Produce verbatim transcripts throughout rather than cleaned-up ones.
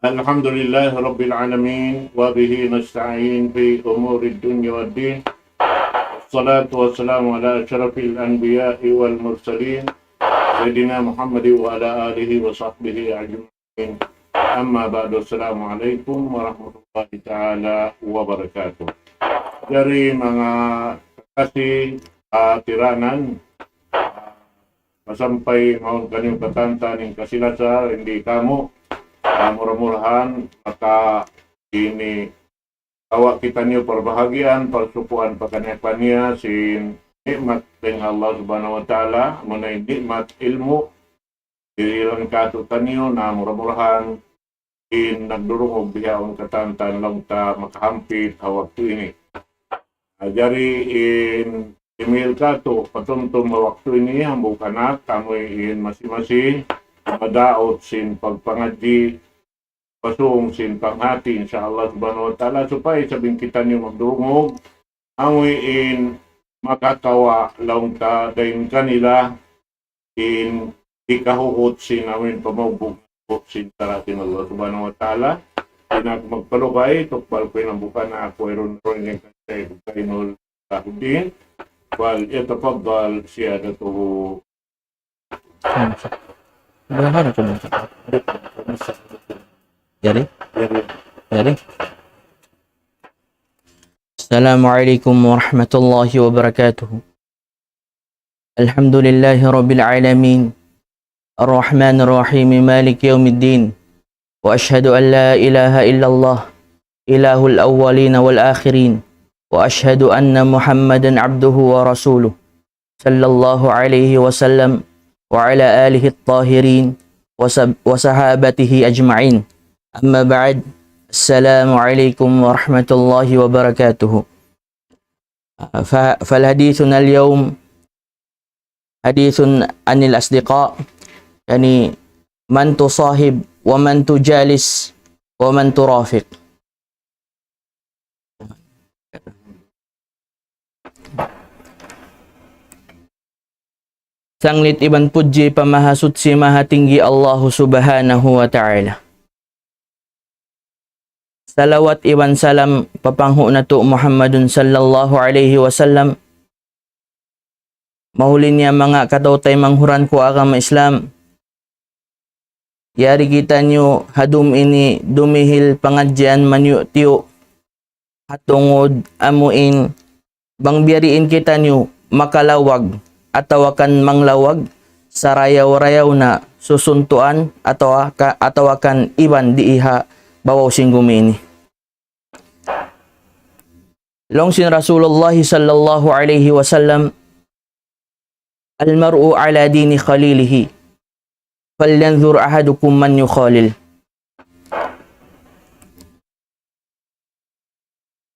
الحمد لله رب العالمين، وبه نستعين في أمور الدنيا والدين. والصلاة والسلام على أشرف الأنبياء والمرسلين، سيدنا محمد وعلى آله وصحبه أجمعين. أما بعد، السلام عليكم ورحمة الله تعالى وبركاته. Jari manga kakasi, ah, tiranan, masampay mawn kaniyu katantan in kasi-lasa, in di' kamu, ah, mura-murahan, maka ini kawa kitaniyu parbahagian, parsukuan pakaniya-pakaniya sin nikmat dayn ha Allah Subhanahu wa Ta'ala, amuna in nikmat ilmu', dihil katu'taniyu, na mura-murahan, in nagdurungug bihaun katantan laung ta makahampit ha waktu ini. Ah, jari in imil katu' patumtum ha waktu ini, hambuuk anak, amu in masi-masi, madaut sin pagpangadji', pasung sin panghati, insya Allah Subhanahu wa Ta'ala, supaya isab in kitaniyu magdurungug, amu in makakawa' laung ta dayn kanila, in hikahuhut sin amu in pamaugbug sin sara' sin Allah Subhanahu wa Ta'ala. Di' na aku magpalugay, tukbal ku in hambuuk anak, wayruun-ruun in kanta, Zainul Abidin. فليتفضل سيادته. Bahala ka dun. Jari? Jari. Jari. السلام عليكم ورحمة الله وبركاته. الحمد لله رب العالمين، الرحمن الرحيم، مالك يوم الدين، وأشهد أن لا إله إلا الله، إله الأولين والآخرين، وأشهد أن محمدا عبده ورسوله، صلى الله عليه وسلم، وعلى آله الطاهرين، وصحابته أجمعين. أما بعد، السلام عليكم ورحمة الله وبركاته. ف-، فالحديثنا اليوم حديث عن الأصدقاء، يعني من تصاحب ومن تجالس ومن ترافق. Sanglit iban pudji pa Mahasuchi Mahatinggi Allahu Subhanahu wa Ta'ala. Salawat iban salam pa panghu' natu' Muhammadun sallallahu alayhi wasallam. Mahuli niya manga kataw-taymanghuran ku agama Islam. Yari kitaniyu ha dum ini dumihil pangadjian maniyu'-tiyu'. Ha tungud amu in bang biyadiin kitaniyu makalawag atawa kan manglawag, sarayaw-rayaw na susuntuan atawa ka, atawa kan iban dii ha babaw sin gumi ini. Laung sin Rasulullah sallallahu alayhi wasallam, المرء على دين خليله فلينظر أحدكم من يخالل.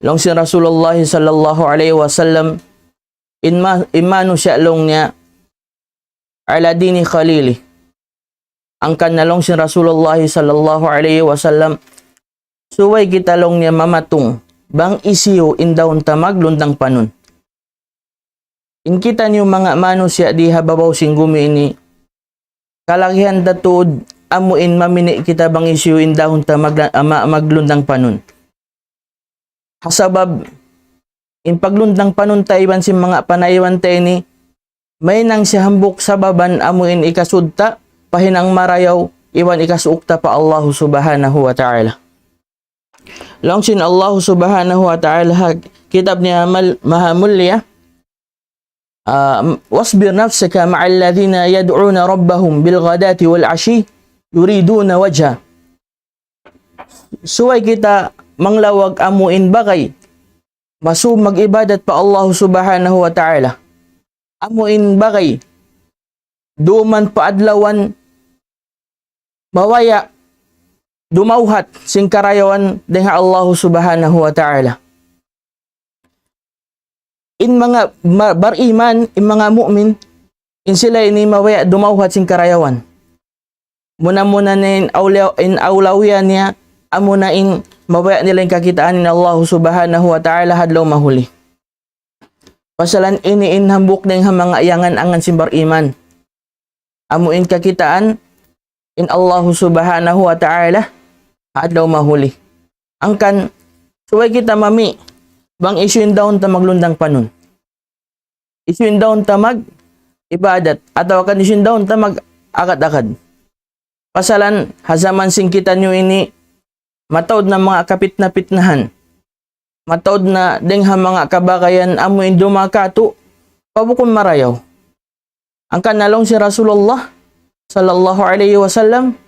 Laung sin Rasulullah sallallahu alayhi wasallam, in ma-, in manusiya' laung niya, على دين خليله. Hangkan na laung sin Rasulullah sallallahu alayhi wasallam, subay kita laung niya mamatung, bang hisiyu in dahun ta maglundang panun. In kitaniyu manga manusiya' di ha babaw sin gumi ini, kalagihan ta tuud amu in mamini' kita bang hisiyu in dahun ta magla-, ma-, maglundang panun. Ha sabab, in paglundang panun ta iban sin manga panaywan ta ini, mahinang siya hambuuk sababan amu in ikasud ta pa hinang marayaw iban ikasuuk ta pa Allahu Subhanahu wa Ta'ala. Laung sin Allahu Subhanahu wa Ta'ala ha kitab niya mal-, maha mulia, ah, واصبر نفسك مع الذين يدعون ربهم بالغداة والعشي يريدون وجهه. Subay kita manglawag amu in bagay masub mag-ibadat pa Allah Subhanahu wa Ta'ala. Amu in bagay duman pa adlawan mabaya' dumawhat sin karayawan dayn ha Allah Subhanahu wa Ta'ala. In manga ma-, bariman, in manga mu'min, in sila ini mabaya' dumawhat sin karayawan. Muna-muna na in awliya-, in awlawiya niya, amuna in mabaya' nila in kakitaan in Allah Subhanahu wa Ta'ala ha adlaw mahuli. Pasalan ini in hambuuk dayn ha manga iyangan-angan sin bariman. Amu in kakitaan in Allah Subhanahu wa Ta'ala, ha adlaw mahuli. Hangkan, subay kita mami, bang hisiyu in daun ta maglundang panun. Hisiyu in daun ta mag-ibadat, atawa kan hisiyu in daun ta mag-agad-agad. Pasalan, ha jaman sin kitaniyu ini, mataud na manga kapitna-pitnahan. Mataud na dayng ha manga kabagayan amu in dumatung kātu', pa bukun marayaw. Hangkan laung sin Rasulullah sallallahu alayhi wasallam,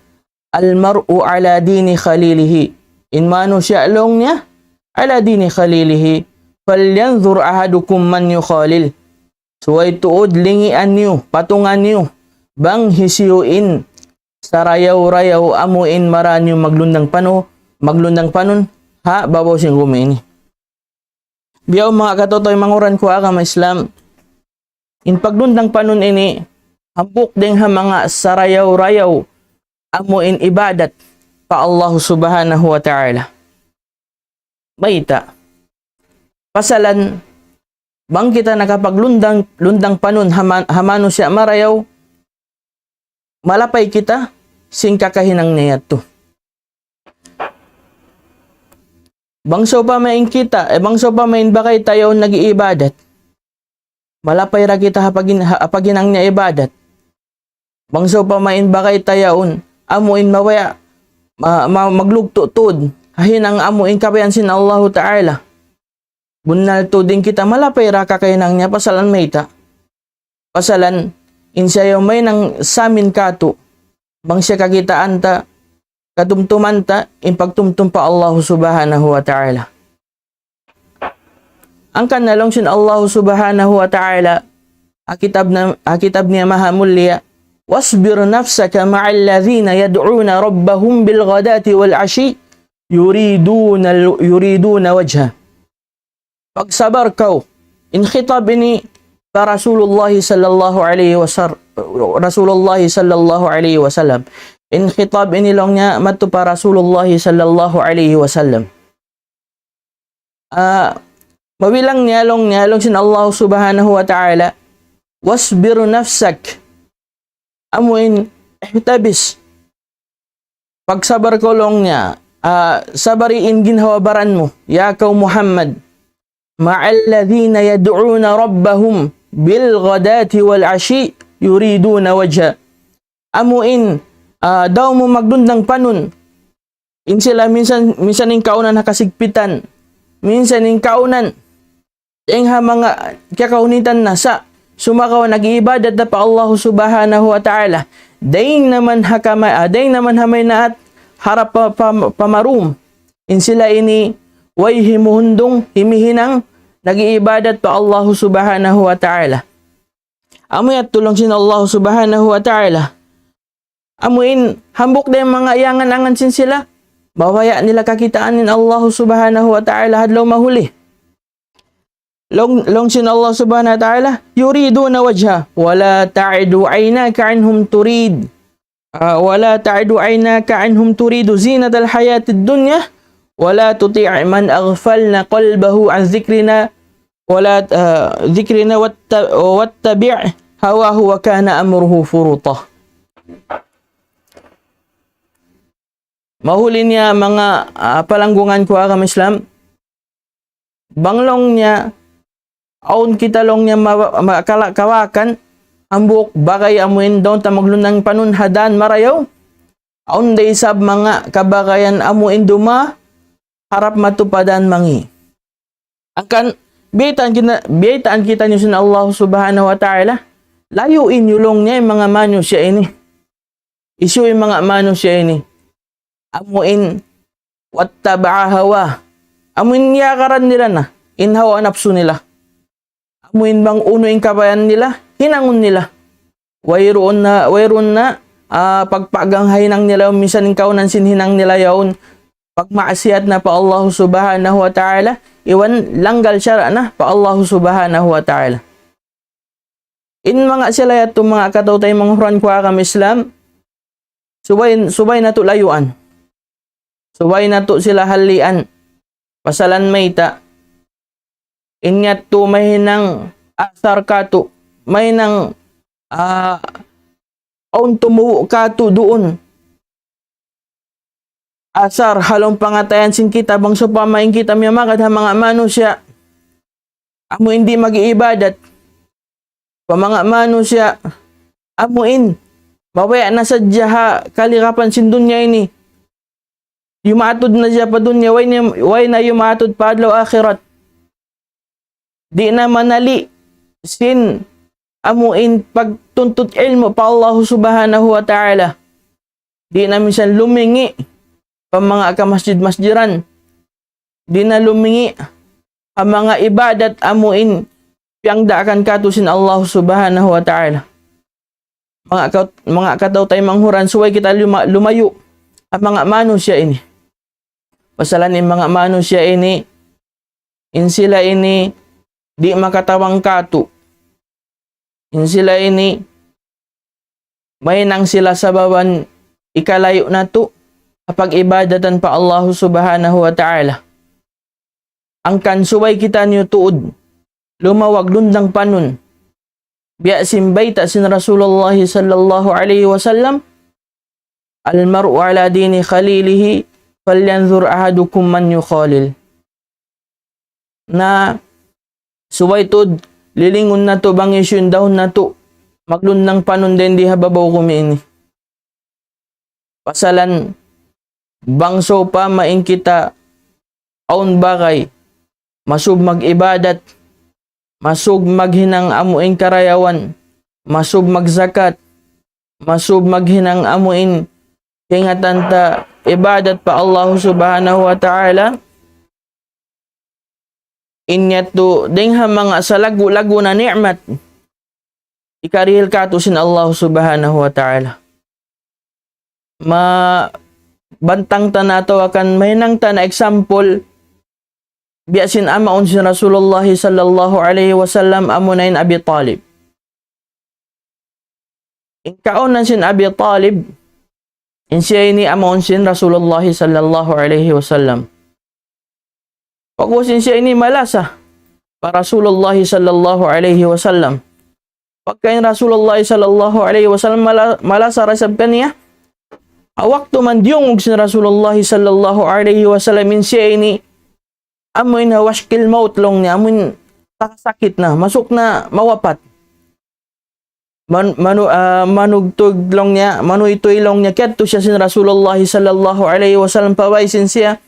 "المرء على دين خليله." In manusiya' laung niya, "على دين خليله، فلينظر أحدكم من يخالل." Subay tuud lingian niyu, patungan niyu, bang hisiyu in sarayaw-rayaw amu in marā niyu maglundang panu-, maglundang panun, ha babaw sin gumi ini. Biya' manga kataw-taymanghuran ku agama Islam, in paglundang panun ini, hambuuk dayng ha manga sarayaw-rayaw amu in ibadat pa Allah Subhanahu wa Ta'ala. Mayta'? Pasalan, bang kita nakapaglundang, lundang panun ha man-, ha manusiya' marayaw, malapay kita sin kakahinang niya yadtu. Bang sawpama in kita, eh, bang sawpama in bagay ta yaun nag-iibadat, malapay ra kita ha pagin-, ha, ha paghinang niya ibadat. Bang sawpama in bagay ta yaun, amu in mabaya', ma-, ma-, maglugtu' tuud, ha hinang amu in kabayaan sin Allahu Ta'ala. Bunnal tuud in kita malapay ra kakahinang niya, pasalan mayta'. Pasalan, in siya yaun mahinang samin kātu', bang siya kakitaan ta, katumtuman ta, in pagtumtum pa Allah Subhanahu wa Ta'ala. Hangkan laung sin Allah Subhanahu wa Ta'ala, ha kitab na, ha kitab niya maha mulia, "واصبر نفسك مع الذين يدعون ربهم بالغداة والعشي يريدون ال-، يريدون وجهه." Pagsabar kaw. In khitab ini pa Rasulullah sallallahu alayhi wasar-, Rasulullah sallallahu alayhi wasallam. In khitab ini laung niya madtu pa Rasulullah sallallahu alayhi wasallam. Ah, mabilang niya laung niya, laung sin Allah Subhanahu wa Ta'ala, "واصبر نفسك." Amu in, ihtabis. Pagsabar kaw laung niya, ah, sabari in ginhawa-baran mu, ya kaw Muhammad. "مع الذين يدعون ربهم بالغداة والعشي يريدون وجهه." Amu in, ah, daw mu maglundang panun. In sila minsan, minsan in kaunan ha kasigpitan. Minsan in kaunan dayng ha manga kiyakahunitan na sa' sumagawa' nag-iibadat na pa Allah Subhanahu wa Ta'ala. Dayng naman ha kama-, ah, dayng naman ha maynaat harap pa, pa, pa marum. In sila ini way himuhundung, himihinang, nag-iibadat pa Allah Subhanahu wa Ta'ala. Amu yadtu laung sin Allah Subhanahu wa Ta'ala. Amu in hambuuk da in manga iyangan-angan sin sila, mabaya' nila kakitaan in Allah Subhanahu wa Ta'ala ha adlaw mahuli. Laung, laung sin Allah Subhanahu wa Ta'ala, "يريدون وجهه ولا تعد عيناك عنهم تريد، ah, ولا تعد عيناك عنهم تريد زينة الحياة الدنيا ولا تطع من أغفلنا قلبه عن ذكرنا ولا، ah, ذكرنا وات-، واتبع هواه وكان أمره فرطا." Mahuli niya manga, ah, palanggungan ku agama Islam, bang laung niya, awn kita laung niya ma-, ma-, kala-, kawakan, hambuuk bagay amu in daun ta maglundang panun ha dan marayaw, awn da isab manga kabagayan amu in duma, harap matupadan mangi'. Hangkan, biyaytaan kita, biyaytaan kitaniyu sin Allah Subhanahu wa Ta'ala, layui niyu laung niya in manga manusiya' ini. Hisiyu in manga manusiya' ini? Amu in, واتبع هواه. Amu in iyakaran nila na, in hawa napsu nila. Amu in bang unu in kabayaan nila, hinangun nila. Wayruun na, wayruun na, ah, pagpagang ha hinang nila, minsan in kaunan sin hinang nila yaun pagmaksiyat na pa Allah Subhanahu wa Ta'ala, iban langgal sara' na pa Allah Subhanahu wa Ta'ala. In manga sila yadtu manga kataw-taymanghuran ku agama Islam, subay, subay natu' layuan. Subay natu' sila hallian. Pasalan mayta'. In yadtu mahinang asar katu', mahinang, ah, awn tumubu' katu' duun. asar, ha lawm pangatayan sin kita, bang sawpama in kita miyamagad ha manga manusiya', amu in di' mag-iibadat, pa manga manusiya', amu in, mabaya' na sadja ha kaligapan sin dunya ini. Yumatud na sadja pa dunya, way na, way na yumatud pa adlaw akhirat. Di' na manali' sin amu in pagtuntut ilmu' pa Allah Subhanahu wa Ta'ala. Di' na minsan lumingi' pa manga kamasjid-masjiran. Di' na lumingi' ha manga ibadat amu in piyangdaakan katu' sin Allah Subhanahu wa Ta'ala. Manga ka-, manga kataw-taymanghuran, subay kita luma-, lumayu' ha manga manusiya' ini. Pasalan in manga manusiya' ini, in sila ini di' makatabang katu'. In sila ini, mahinang sila sababan hikalayu' natu' ha pag-ibadatan pa Allah Subhanahu wa Ta'ala. Hangkan subay kitaniyu tuud lumawag lundang panun. Biya' sin bayta' sin Rasulullah sallallahu alayhi wasallam, المرء على دين خليله فلينظر أحدكم من يخالل. Na subay tuud lilingun natu' bang hisiyu in dahun natu' maglundang panun dayn di ha babaw gumi ini. Pasalan bang sawpama in kita awn bagay, masub mag-ibadat, masub maghinang amu in karayawan, masub magzakat, masub maghinang amu in kaingatan ta ibadat pa Allah Subhanahu wa Ta'ala, in yadtu dayn ha manga salaggu'-laggu' na ni'mat hikarihil katu' sin Allah Subhanahu wa Ta'ala. Mabantang ta na atawa kan mahinang ta na example, biya' sin amaun sin Rasulullah sallallahu alayhi wasallam, amuna in Abi Talib. In kaunan sin Abi Talib, in siya ini amaun sin Rasulullah sallallahu alayhi wasallam. Pag'ubus in siya ini malasa pa Rasulullah sallallahu alayhi wasallam. Pagka in Rasulullah sallallahu alayhi wasallam mala-, malasa da isab kaniya. Ha waktu man diyungug sin Rasulullah sallallahu alayhi wasallam in siya ini, amu in ha washkil maut laung niya, amu in sakit na, masuk na mawapat. Man-, manu-, ah, manugtug laung niya, manuytuy laung niya, kiyadtu siya sin Rasulullah sallallahu alayhi wasallam pa bay sin siya.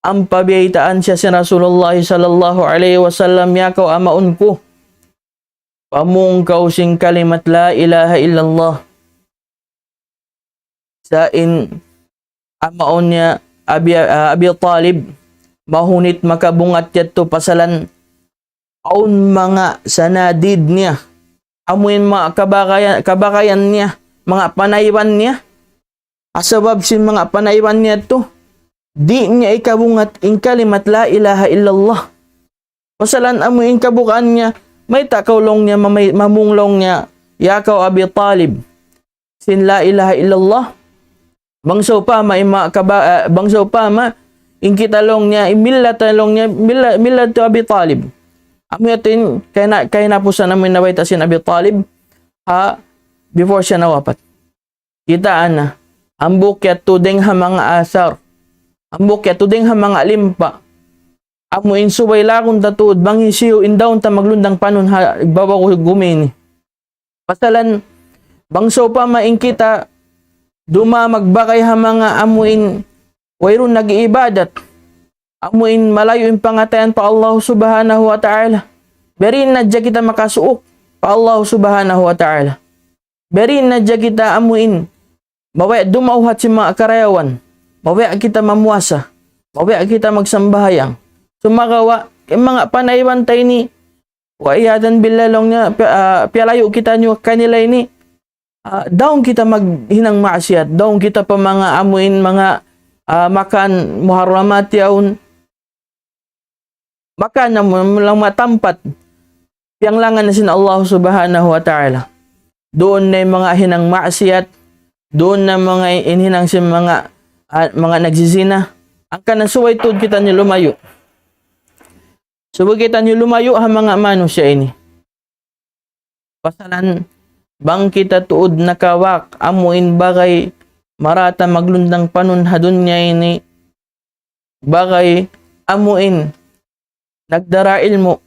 Ampa biyaytaan siya sin Rasulullah sallallahu alayhi wasallam, "Ya kaw amaun ku, pamung kaw sin kalimat la ilaha illallah." Sa' in amaun niya Abi, ah, Abi Talib, mahunit makabungat yadtu pasalan awn manga sanadid niya. Amu in manga kabagayan, kabagayan niya, manga panayban niya. Sabab sin manga panayban niya yadtu, di' niya hikabungat in kalimat la ilaha illallah. Pasalan amu in kabugaan niya, mayta' kaw laung niya, mamay-, mamung laung niya, ya kaw Abi Talib, sin la ilaha illallah. Bang sawpama in manga kaba-, ah, bang sawpama in kita laung niya, in millat laung niya, milla-, millat Abi Talib. Amu yadtu in kahina-, kahinapusan amu in nabayta' sin Abi Talib, ha, before siya nawapat. Kitaa na, hambuuk yadtu dayn ha manga asar. Hambuuk yadtu dayn ha manga limpa. Amu in subay laung ta tuud bang hisiyu in dahun ta maglundang panun ha babaw gumi ini. Pasalan, bang sawpama in kita duma magbagay ha manga amu in wayruun nag-iibadat, amu in malayu' in pangatayan pa Allah Subhanahu wa Ta'ala. Biya' diin na hadja kita makasuuk pa Allah Subhanahu wa Ta'ala. Biya' diin na hadja kita amu in mabaya' dumawhat sin manga karayawan, mabaya' kita mamuasa, mabaya' kita magsambahayang. Sumagawa', in manga panayban ta ini, wa iyadhan billah laung niya, pi-, ah, piyalayu' kitaniyu kanila ini, ah, daun kita maghinang maksiat, daun kita pa manga amu in manga, ah, makan muharramat yaun, makan amu in manga tampat piyanglangan sin Allah Subhanahu wa Ta'ala. Duun na in manga hinang maksiat, duun na in manga in hinang sin manga, ah, manga nagzizina. Hangkan subay tuud kitaniyu lumayu'. Subay kitaniyu lumayu' ha manga manusiya' ini. Pasalan bang kita tuud nakawak amu in bagay marata maglundang panun ha dunya ini, bagay amuin nagdara ilmu'.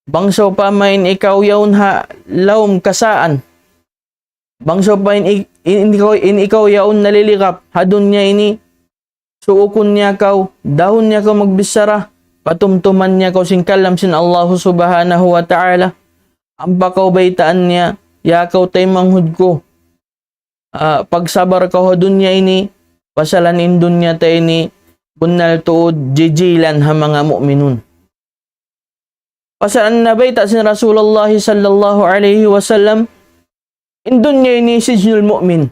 Bang sawpama in ikaw yaun ha lawm kasaan. Bang sawpama in, in, in ikaw, in ikaw yaun naliligap ha dunya ini, suukun niya kaw, dahun niya kaw magbichara, patumtuman niya kaw sin kalam sin Allahu Subhanahu wa Ta'ala. Ampa kaw baytaan niya, ya kaw taymanghud ku, ah, pagsabar kaw ha dunya ini, pasalan in dunya ta ini, bunnal tuud jijilan ha manga mu'minun. Pasalan nabayta' sin Rasulullah sallallahu alayhi wasallam, in dunya ini sijnul mu'min.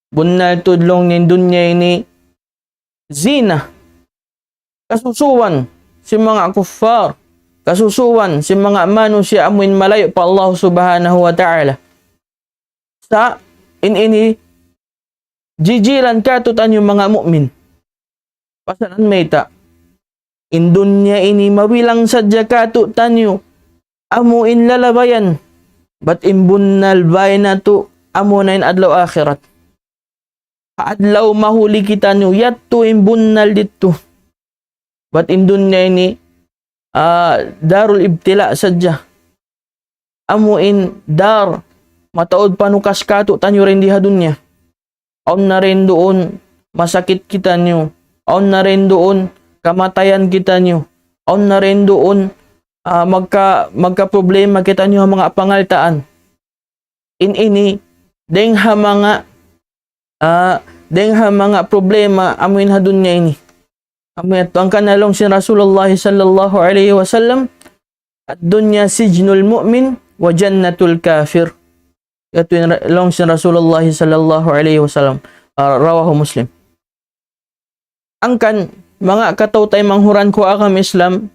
Bunnal tuud laung niya in dunya ini zina. Kasusuwan sin manga kuffar. Kasusuwan sin manga manusiya' amuin malayu' pa Allah Subhanahu wa Ta'ala. Sa' in ini jijilan kātu'niyu manga mu'min. Pasalan mayta'. In dunya ini mabilang sadja kātu'niyu. Amu in lalabayan. Bat in bunnal bay natu', amu na in adlaw akhirat. Adlaw mahuli kitaniyu, yadtu in bunnal didtu. Bat in dunya ini, ah, darul ibtila sadja. Amu in dar, mataud panukas kātu'niyu dayn di ha dunya. Awn na dayn duun masakit kitaniyu. Awn na dayn duun kamatayan kitaniyu. Awn na dayn duun, ah, magka-, magkaproblema kitaniyu ha manga pangaltaan. In ini, dayn ha manga, ah, dayn ha manga problema amuin ha dunya ini. Amu yadtu hangkan laung sin Rasulullah sallallahu alayhi wasallam, الدنيا سجن المؤمن وجنة الكافر. Yadtu in ra-, laung sin Rasulullah sallallahu alayhi wasallam. Ah, rawahu Muslim. Hangkan, manga kataw-taymanghuran ku agama Islam,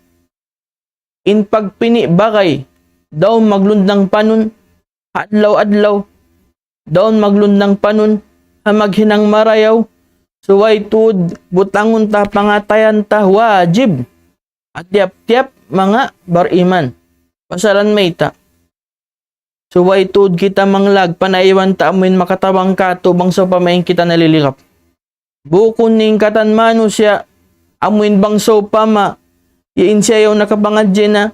in pagpini' bagay, daw maglundang panun, adlaw-adlaw, daw maglundang panun, ha maghinang marayaw, subay tuud butangun ta pangatayan ta wajib. Ha tiyap-tiyap manga bariman. Pasalan mayta'. Subay tuud kita manglag, panaywan ta amuin makatabang kātu' bang sawpama in kita naliligap. Bukun in katan manusiya', amuin bang sawpama, ya in siya yaun nakapangadji' na,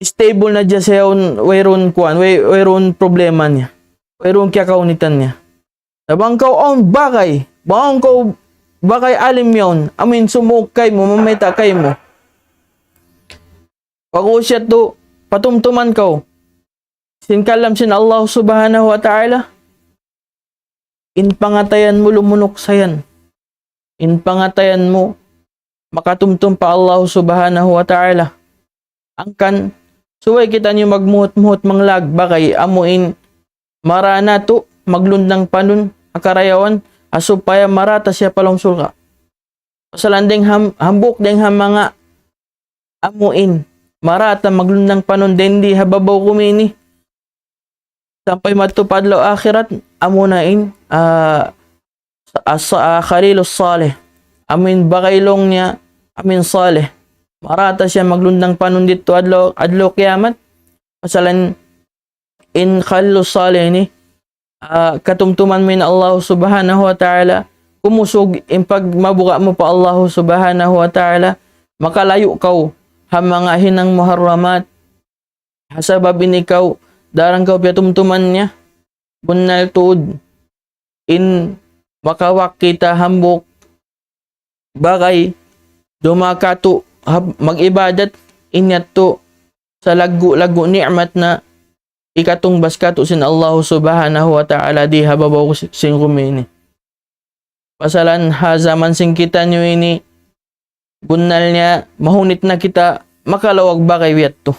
stable na siya yaun, wayruun kuwan, way-, wayruun problema niya. Wayruun kiyakaunitan niya. Na bang kaw awn bagay, bang kaw bagay alim yaun, amuin sumuuk kaymu, mamayta' kaymu. Pag-ubus yadtu, patumtuman kaw sin kalam sin Allah Subhanahu wa Ta'ala, in pangatayan mu lumunuk sa yan. In pangatayan mu makatumtum pa Allah Subhanahu wa Ta'ala. Hangkan, subay kitaniyu magmuhut-muhut manglag bagay amuin marā natu' maglundang panun ha karayawan, ha supaya marā ta siya pa lawm surga'. Pasalan dayn ham-, hambuuk dayn ha manga amuin marā ta maglundang panun dayn di ha babaw bumi ini. Sampay madtu pa adlaw akhirat, amu na in, ah, as-, ah, Khalilus Salih. Amuin bagay laung niya, amuin salih. Marā ta siya maglundang panun didtu adlaw, adlaw kiyamat. Pasalan in Khalilus Salih ini, ah, katumtuman mu in Allah Subhanahu wa Ta'ala, kumusug in pagmabuga' mu pa Allah Subhanahu wa Ta'ala, makalayu' kaw ha manga hinang muharramat, ha sabab in ikaw, daran kaw piyatumtuman niya, bunnal tuud, in makawak kita hambuuk bagay, dumatung kātu' ha mag-ibadat, in yadtu salaggu'-laggu' ni'mat na hikatungbas kātu' sin Allah Subhanahu wa Ta'ala di ha babaw si-, sin bumi ini. Pasalan ha jaman sin kitaniyu ini, bunnal niya, mahunit na kita makalawag bagay yadtu.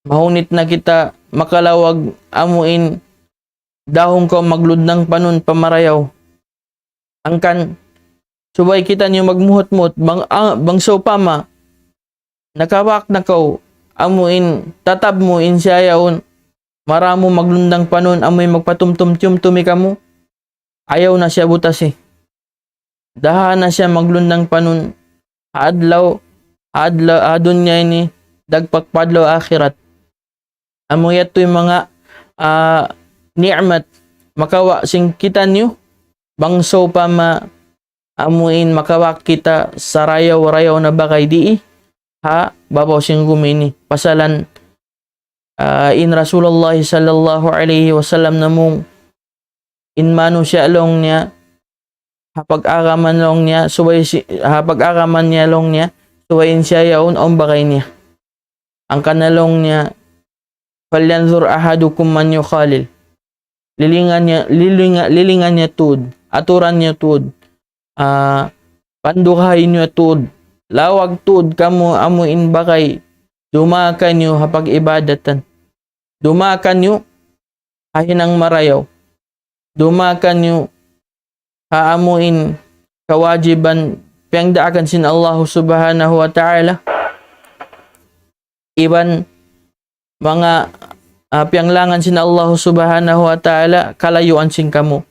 Mahunit na kita makalawag amuin dahun kaw maglundang panun pa marayaw. Hangkan, subay kitaniyu magmuhut-muhut, bang, ah, bang sawpama, nakawak na kaw, amuin tatab mu in siya yaun, marā mu maglundang panun, amuin magpatumtum-tumtumi kamu, ayaw na siya butasi. Daha na siya maglundang panun, ha adlaw, ha adlaw, ha dunya ini, dagpak pa adlaw akhirat. Amu yadtu in manga, ah, ni'mat, makawa' sin kitaniyu, bang sawpama amuin makawa' kita sarayaw-rayaw na bagay dii, ha babaw sin gumi ini. Pasalan, ah, in Rasulullah sallallahu alayhi wasallam namung, in manusiya' laung niya, ha pag-agama laung niya, subay si-, ha pag-agama niya laung niya, subay in siya yaun awn bagay niya. Hangkan na laung niya, "فلينظر أحدكم من يخالل." Lilingan niya, lilinga-, lilingan niya tuud, aturan niya tuud, ah, pandugahi niya tuud, lawag tuud kamu amuin bagay, dumakan niyu ha pag-ibadatan. Dumakan niyu ha hinang marayaw. Dumakan niyu ha amuin kawajiban piyangdaakan sin Allah Subhanahu wa Ta'ala. Iban manga, ah, piyanglangan sin Allah Subhanahu wa Ta'ala, kalayuan sin kamu.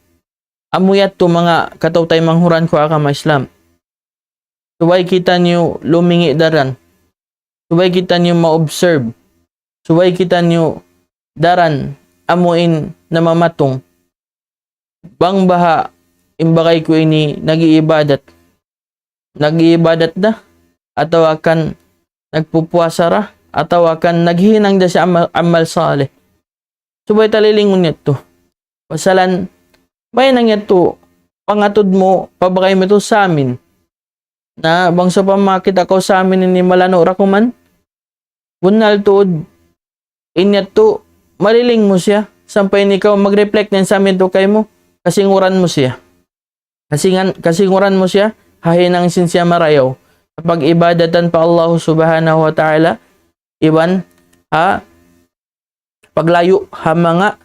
Amu yadtu manga kataw-taymanghuran ku agama Islam. Subay kitaniyu lumingi' daran. Subay kitaniyu ma-observe. Subay kitaniyu daran amuin namamatung. Bang baha' in bagay ku ini nag-iibadat. Nag-iibadat da, atawa kan nagpupuasa da, atawa kan naghihinang da sin amal, amal salih. Subay ta lilingun yadtu. Pasalan, mahinang yadtu, pangatud mu, pabagay mu yadtu samin. Na bang sawpama kita' kaw samin ini malanu' ra kuman, bunnal tuud, in yadtu, maliling mu siya, sampay in ikaw mag-reflect na in samin yadtu kaymu, kasinguran mu siya. Kasingan-, kasinguran mu siya, ha hinang sin siya marayaw. Pag-ibadatan pa Allah Subhanahu wa Ta'ala, iban ha paglayu' ha manga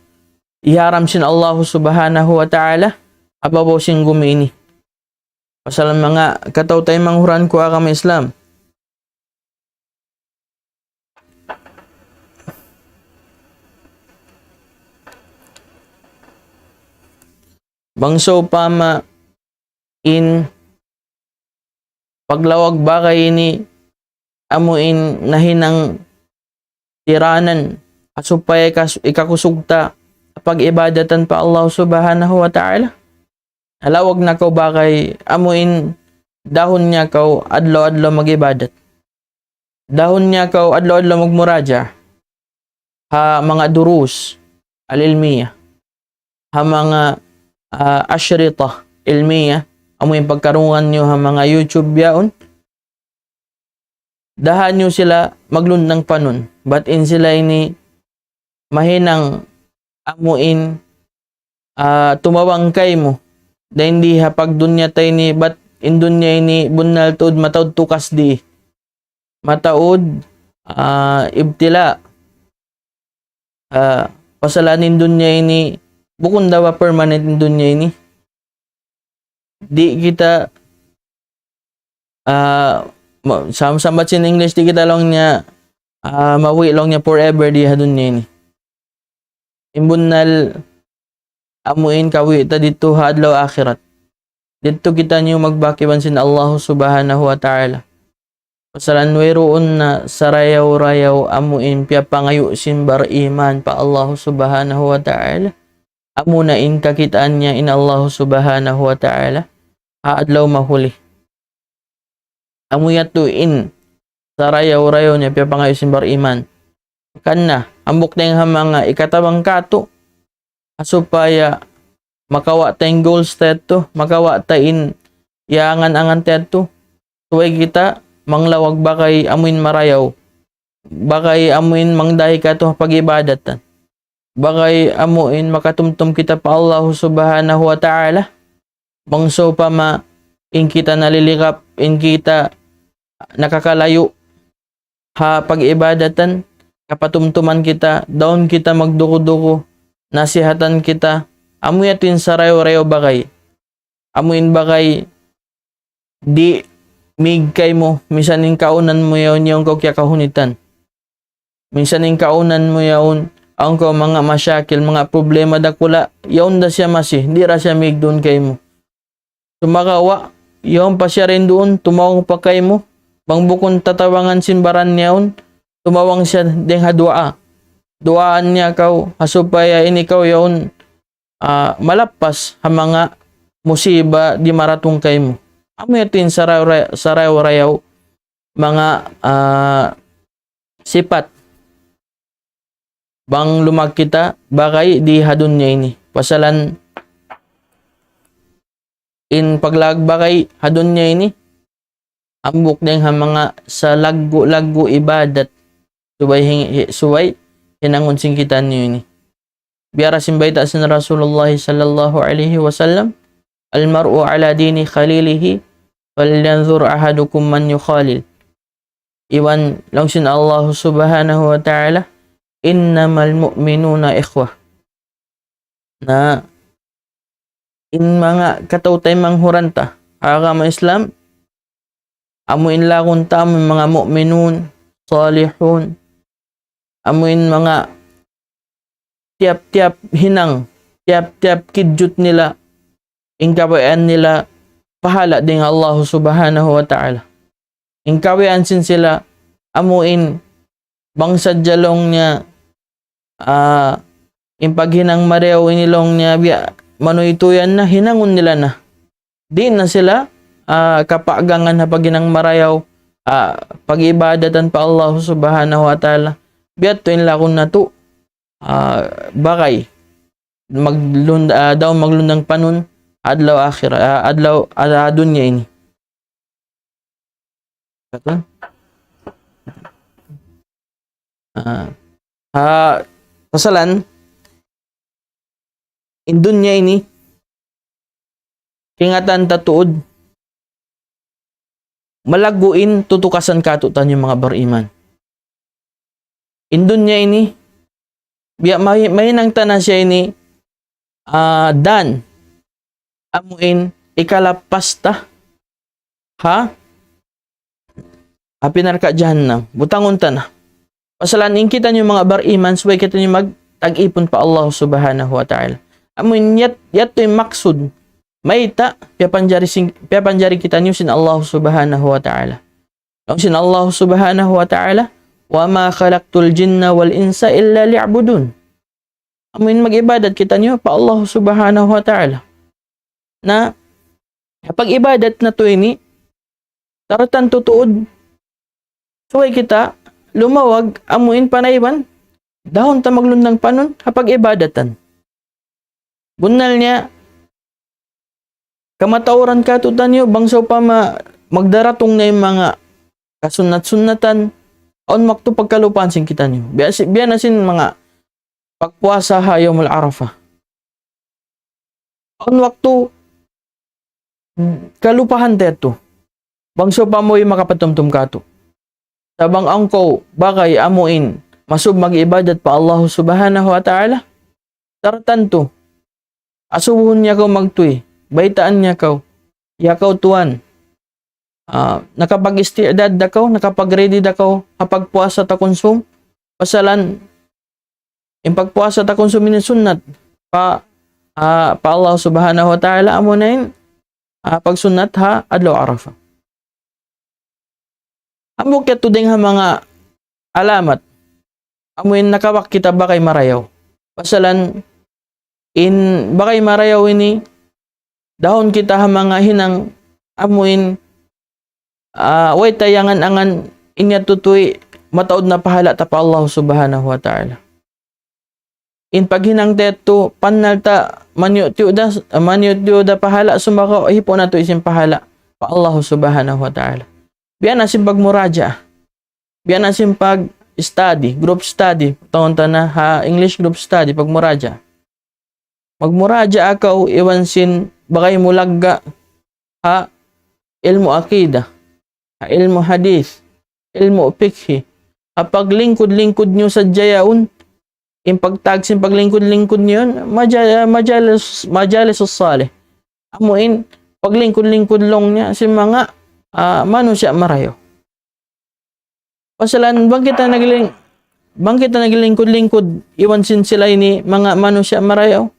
iharam sin Allah Subhanahu wa Ta'ala, ha babaw sin gumi ini. Pasal manga kataw-taymanghuran ku agama Islam. Bang sawpama in paglawag bagay ini amu in nahinang tiranan, ha supaya ikas-, ikakusug ta pag-ibadatan pa Allah Subhanahu wa Ta'ala. Halawag na kaw bagay, amu in dahun niya kaw adlaw-adlaw mag-ibadat. Dahun niya kaw adlaw-adlaw magmuraja ha manga durus al-ilmiya, ha manga, ah, ashrita ilmiya, amu in pagkarungugan niyu ha manga YouTube yaun. Daha niyu sila maglundang panun. Bat in sila ini mahinang amu in, ah, tumabang kaymu. Dayn di ha pagdunya ta ini, bat in dunya ini bunnal tuud mataud tukas di. Mataud, ah, ibtila. Ah, pasalan in dunya ini, bukun da ba permanent in dunya ini. Di' kita, ah, ma-, sam-, sambat sin English, di' kita laung niya, ah, mawi' laung niya forever di ha dunya ini. In bunnal amu in kawi' ta didtu ha adlaw akhirat. Didtu kitaniyu magbak iban sin Allah Subhanahu wa Ta'ala. Pasalan wayruun na sarayaw-rayaw amu in piyapangayu' sin bariman pa Allah Subhanahu wa Ta'ala. Amu na in kakitaan niya in Allah Subhanahu wa Ta'ala ha adlaw mahuli. Amu yadtu in sarayaw-rayaw niya piyapangayu' sin bariman. Hangkan na, hambuuk dayn ha manga ikatabang katu', ha supaya makawa' ta in goals ta yadtu, makawa' ta in iyangan-angan ta yadtu. Subay kita manglawag bagay amu in marayaw, bagay amu in mangdahi katu' ha pag-ibadatan, bagay amu in makatumtum kita pa Allah Subhanahu wa Ta'ala. Bang sawpama in kita naliligap, in kita nakakalayu' ha pag-ibadatan, kapatumtuman kita, daun kita magduku-duku, nasihatan kita, amu yadtu in sarayaw-rayaw bagay. Amu in bagay di' mīg kaymu, minsan in kaunan mu yaun, yaun kaw kiyakahunitan. Minsan in kaunan mu yaun, awn kaw manga mashakil, manga problema dakula', yaun da siya masi, di' ra siya mīg duun kaymu. Sumagawa', yaun pa siya dayn duun, tumawang pa kaymu, bang bukun tatabangan sin baran niya yaun, tumawang siya dayn ha duwaa. Duwaan niya kaw, ha supaya in ikaw yaun, ah, malappas ha manga musiba di' maratung kaymu. Amu yadtu in sarayaw-, sarayaw-rayaw manga, ah, sipat. Bang lumawag kita bagay di ha dunya ini. Pasalan in paglaag bagay ha dunya ini, hambuuk dayn ha manga salaggu'-laggu' ibadat. Subay hing-, hi-, subay hinangun sin kitaniyu ini. Biya' da sin bayta' sin Rasulullah sallallahu alayhi wasallam, المرء على دين خليله فلينظر أحدكم من يخالل. Iban laung sin Allah Subhanahu wa Ta'ala, إنما المؤمنون إخوة. Na in manga kataw-taymanghuran ta ha agama Islam, amu in laung ta, amu in manga mu'minun, salihun, amu in manga tiyap-tiyap hinang, tiyap-tiyap kidjut nila, in kabayaan nila pahala' dayn ha Allah Subhanahu wa Ta'ala. In kabayaan sin sila, amu in bang sadja laung niya, ah, in paghinang marayaw ini laung niya biya' manuytuyan na, hinangun nila na. Di' na sila, ah, kapagangan ha paghinang marayaw, ah, pag-ibadatan pa Allah Subhanahu wa Ta'ala. Biya' tu in laung natu', ah, bagay. Maglund-, ah, daw maglundang panun, adlaw akhir, ah, adlaw, ah, dunya ini. Kata? Ah, ah, pasalan, in dunya ini, kaingatan ta tuud, malaggu' in tutukasan kātu'niyu manga bariman. In dunya ini, biya' may-, mahinang ta na siya ini, ah, dan, amu in ikalappas ta ha api narka' jahannam. Butangun ta na. Pasalan in kitaniyu manga bariman, subay kitaniyu magtag-ipun pa Allah Subhanahu wa Ta'ala. Amu in yat-, yadtu in maksud. Mayta', piyapanjari sin-, piyapanjari kitaniyu sin Allah Subhanahu wa Ta'ala. Laung sin Allah Subhanahu wa Ta'ala, وما خلقت الجن والإنس إلا ليعبدون. Amu in mag-ibadat kitaniyu pa Allah Subhanahu wa Ta'ala. Na, pag-ibadat natu' ini, tartantu tuud, subay kita lumawag, amu in panayban, dahun ta maglundang panun, ha pag-ibadatan. Bunnal niya, kamatauran kātu'niyu, bang sawpama magdaratung na in manga kasunnat-sunnatan, awn waktu pagkalupahan sin kitaniyu. Biya' si-, biya' na sin manga pagpuasa ha Yawmul Arafah. Awn waktu kalupahan ta yadtu. Bang sawpama way makapatumtum kātu'. Sa' bang awn kaw bagay amu in masub mag-ibadat pa Allah Subhanahu wa Ta'ala, tartantu, asubuhun niya kaw magtuy, baytaan niya kaw, "Ya kaw tuwan, ah, nakapag-isti'dad da kaw, nakapag-ready da kaw, ha pagpuasa ta kunsum?" Pasalan, in pagpuasa ta kunsum ini sunnat pa, ah, pa Allah Subhanahu wa Ta'ala, amu na in, ah, pagsunnat ha adlaw Arafah. Hambuuk yadtu dayn ha manga alamat, amu in nakawak kita bagay marayaw. Pasalan in bagay marayaw ini, dahun kita ha manga hinang, amu in, ah, way ta iyangan-angan, in yadtu tuy mataud na pahala' ta pa Allah Subhanahu wa Ta'ala. In paghinang ta yadtu, pannal ta, maniyu'-tiyu' da, maniyu'-tiyu' da pahala', sumagawa' hipuun natu' sin pahala' pa Allah Subhanahu wa Ta'ala. Biya' na sin pagmuraja'a. Biya' na sin pag-study, group study. Tawag ta na ha English group study, pagmuraja'a. Magmuraja'a kaw iban sin bagay mu lagga' ha ilmu' aqida, ha ilmu' hadith, ilmu' fiqhi. Ha paglingkud-lingkud niyu sadja yaun, in pagtag sin paglingkud-lingkud niyu yan, maja-, majalis, majalis salih. Amu in paglingkud-lingkud laung niya sin manga, ah, manusiya' marayaw. Pasalan bang kita nagling-, bang kita naglingkud-lingkud, iban sin sila ini manga manusiya' marayaw.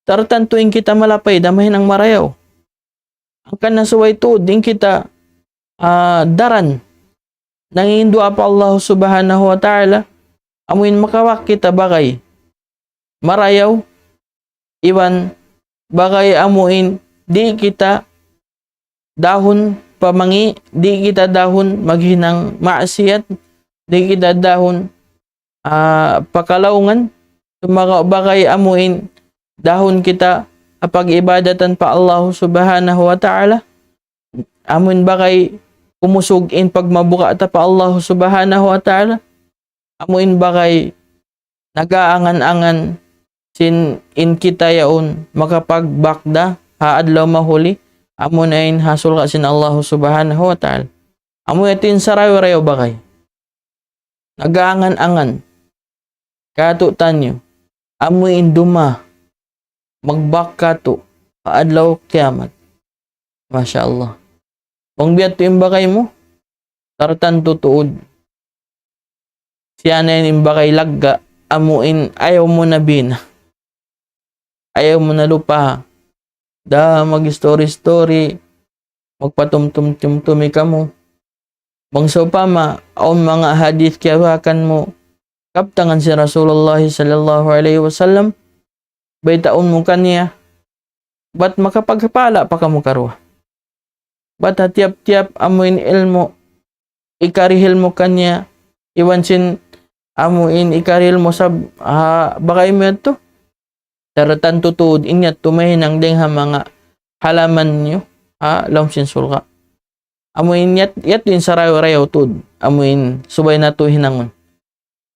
Tartantu in kita malapay da mahinang marayaw. Hangkan na subay tuud in kita, ah, daran nanginduwaa pa Allah Subhanahu wa Ta'ala, amu in makawak kita bagay marayaw, iban bagay amuin di' kita dahun pamangi', di' kita dahun maghinang maksiat, di' kita dahun, ah, pakalaungan, sumagawa' bagay amuin dahun kita ha pag-ibadatan pa Allah Subhanahu wa Ta'ala, amuin bagay kumusug in pagmabuga' ta pa Allah Subhanahu wa Ta'ala, amuin bagay nag-aangan-angan sin in kita yaun makapagbak da ha adlaw mahuli, amuna in ha surga' sin Allah Subhanahu wa Ta'ala. Amu yadtu in sarayaw-rayaw bagay. Nag-aangan-angan katu'taniyu, amu in duma magbak katu' ha adlaw kiyamat. Masha Allah. Bang biya' yadtu in bagay mu, tartantu tuud. Siya na yan in bagay lagga', amu in ayaw mu na bina. Ayaw mu na lupa. Da mag-story-story, magpatumtum-tumtumi kamu. Bang sawpama, awn manga hadith kiyabakan mu, kabtangan sin Rasulullah sallallahu alayhi wasallam, baytaun mu kaniya, bat makapagpala pa kamu karuwa. Bat ha tiyap-tiyap amu in ilmu', ikarihil mu kaniya, iban sin amu in ikarihil mu sab-, ha, bagay mu yadtu. Tartantu tuud in yadtu mahinang dayng ha manga halaman niyu, ha, lawm sin surga'. Amu in yat-, yadtu in sarayaw-rayaw tuud, amu in subay natu' hinangun.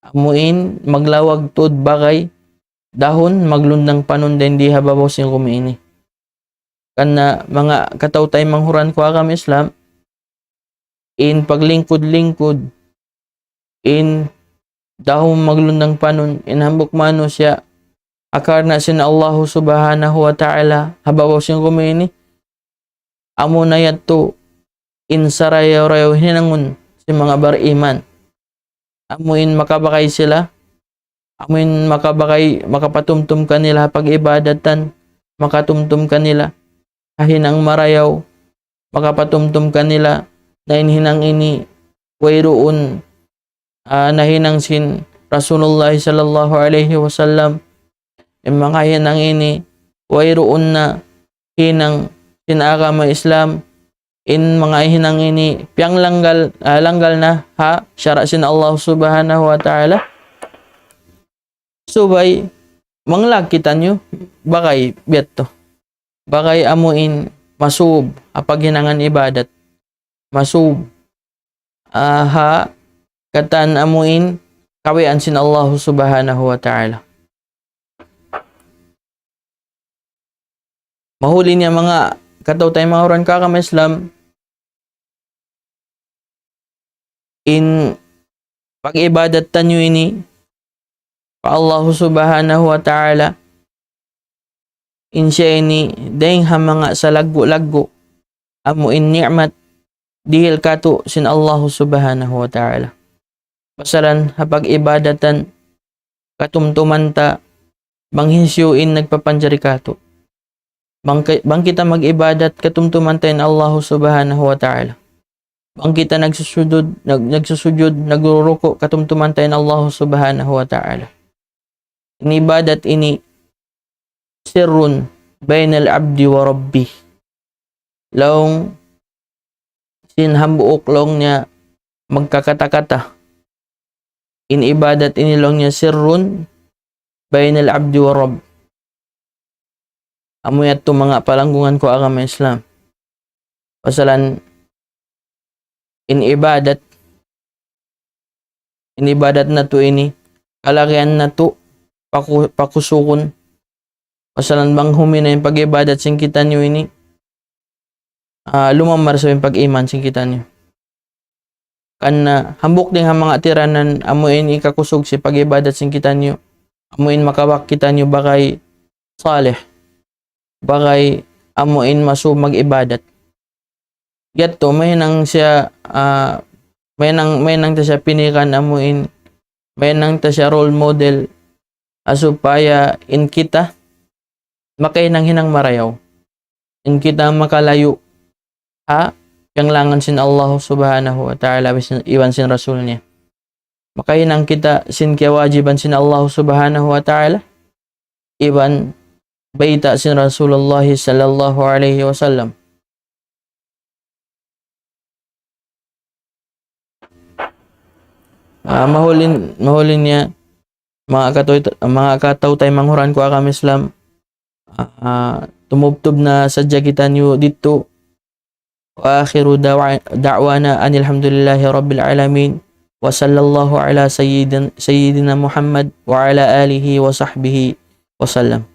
Amu in maglawag tuud bagay, dahun maglundang panun dayng di ha babaw sin gumi ini. Karna' manga kataw-taymanghuran ku ha agama Islam, in paglingkud-lingkud, in dahun maglundang panun, in hambuuk manusiya', ha karna' sin Allahu Subhanahu wa Ta'ala, ha babaw sin gumi ini, amuna yadtu in sarayaw-rayaw hinangun sin manga bariman. Amu in makabagay sila, amu in makabagay, makapatumtum kanila ha pag-ibadatan, makatumtum kanila ha hinang marayaw, makapatumtum kanila na in hinang ini wayruun, ah, nahinang sin Rasulullah sallallahu alayhi wasallam. In manga hinang ini wayruun na hinang sin agama Islam. In manga hinang ini piyanglanggal, ah, langgal na ha sara' sin Allah Subhanahu wa Ta'ala. Subay manglag kitaniyu bagay biya' yadtu. Bagay amu in masub ha paghinangan ibadat. Masub, ah, ha katan amu in kabayaan sin Allah Subhanahu wa Ta'ala. Mahuli niya manga kataw-taymanghuran ku ha agama Islam, in pag-ibadat taniyu ini pa Allahu Subhanahu wa Ta'ala, in siya ini dayng ha manga salaggu'-laggu' amu in ni'mat dihil katu' sin Allahu Subhanahu wa Ta'ala. Pasalan ha pag-ibadatan katumtuman ta bang hisiyu in nagpapanjari katu'. Bang ki-, bang kita mag-ibadat katumtuman ta in Allahu Subhanahu wa Ta'ala. Bang kita nagsusujud, nag-, nagsusujud, nagruruku' katumtuman ta in Allahu Subhanahu wa Ta'ala. In ibadat ini sirrun baynal abdi wa rabbih. Laung sin hambuuk laung niya magkakata-kata. In ibadat ini laung niya sirrun baynal abdi wa rabb. Amu yadtu manga palanggungan ku agama Islam. Pasalan in ibadat, in ibadat natu' ini, kalagihan natu' paku-, pakusugun. Pasalan bang huminang in pag-ibadat sin kitaniyu ini, ah, lumamar sa in pag-iman sin kitaniyu. Karna' hambuuk dayn ha manga tiranan amu in hikakusug sin pag-ibadat sin kitaniyu, amu in makabak kitaniyu bagay salih, bagay amu in masub mag-ibadat. Yadtu, mahinang siya, ah, mahinang, mahinang ta siya pinikan amu in, mahinang ta siya role model, ha supaya in kita makahinang-hinang marayaw. In kita makalayu' ha piyanglangan sin Allah Subhanahu wa Ta'ala iban sin, iban sin Rasul niya. Makahinang kita sin kiyawajiban sin Allah Subhanahu wa Ta'ala iban bayta' sin Rasulullah sallallahu alayhi wasallam. Ah, mahuli, mahuli niya, manga kataw-, manga kataw-taymanghuran ku agama Islam, ah, tumubtub na sadja kitaniyu didtu. وآخر دعوة-، دعوانا أن الحمد لله رب العالمين، وصلى الله على سيدنا، سيدنا محمد وعلى آله وصحبه وسلم.